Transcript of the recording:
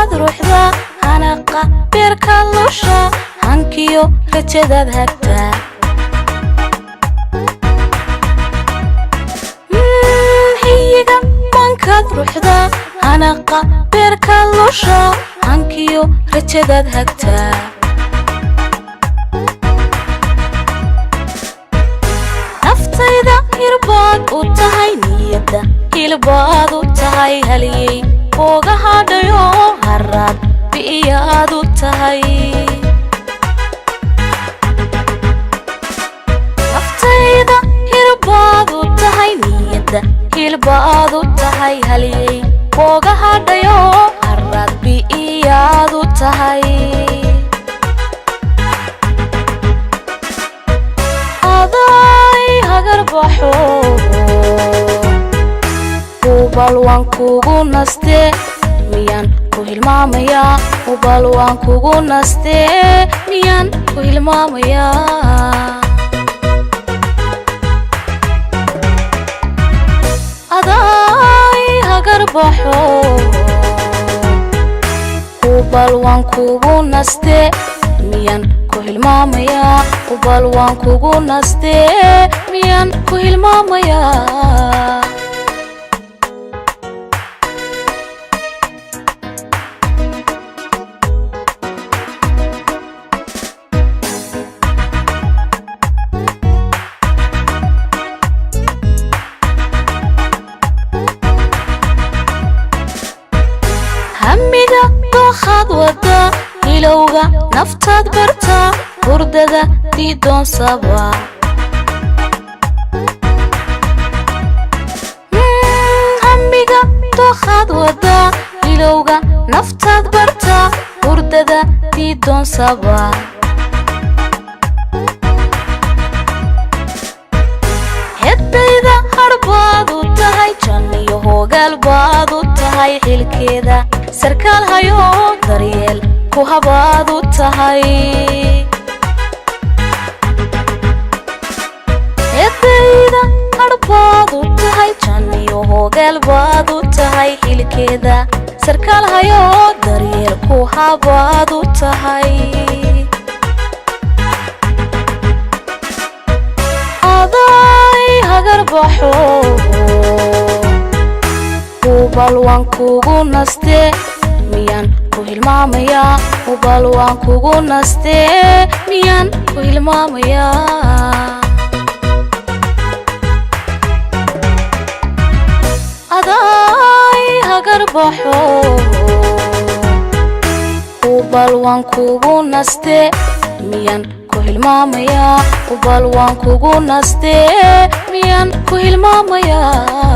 Mankaad ruuxda, hanaqa beerka lusha, hankiyo rajadaad hagtaa. Hiyiga mankaad ruuxda, hanaqa beerka lusha, hankiyo rajadaad hagtaa. Naftayda hirbaad u tahay, niyadda hilbaad u tahay, haliyey ooga hadhayo haraad bi'iyaad u tahay. Naftayda hirbaad u tahay, niyadda hilbaad u tahay, haliyey ooga hadhayo haraad bi'iyaad u tahay. Aday hagar baxo, hubal waan kugu nastee, miyaan ku hilmaamayaa? Hubal waan kugu nastee, miyaan ku hilmaamayaa? Aday hagar baxo, hubal waan kugu nastee, miyaan ku hilmaamayaa? Hubal waan kugu nastee, miyaan ku hilmaamayaa? Hamiga dookhaad wada, hilowga naftaad bartaa, hurdada diidoonsaba. Hamiga dookhaad wada, hilowga naftaad bartaa, hurdada diidoonsaba. Heddayda hadhbaad u tahay, janniyo hoogaal baad u tahay, xilkeeda sarkaal hayo daryeel ku habaad u tahay. Heddayda hadhbaad u tahay, janniyo hoogaal baad u tahay, xilkeeda sarkaal hayo daryeel ku habaad u tahay. Aday hagar baxo, hubal waan kugu nastee, miyaan ku hilmaamayaa? Hubal waan kugu nastee, miyaan ku hilmaamayaa? Aday hagar baxo, hubal waan kugu nastee, miyaan ku hilmaamayaa? Hubal waan kugu nastee, miyaan ku hilmaamayaa?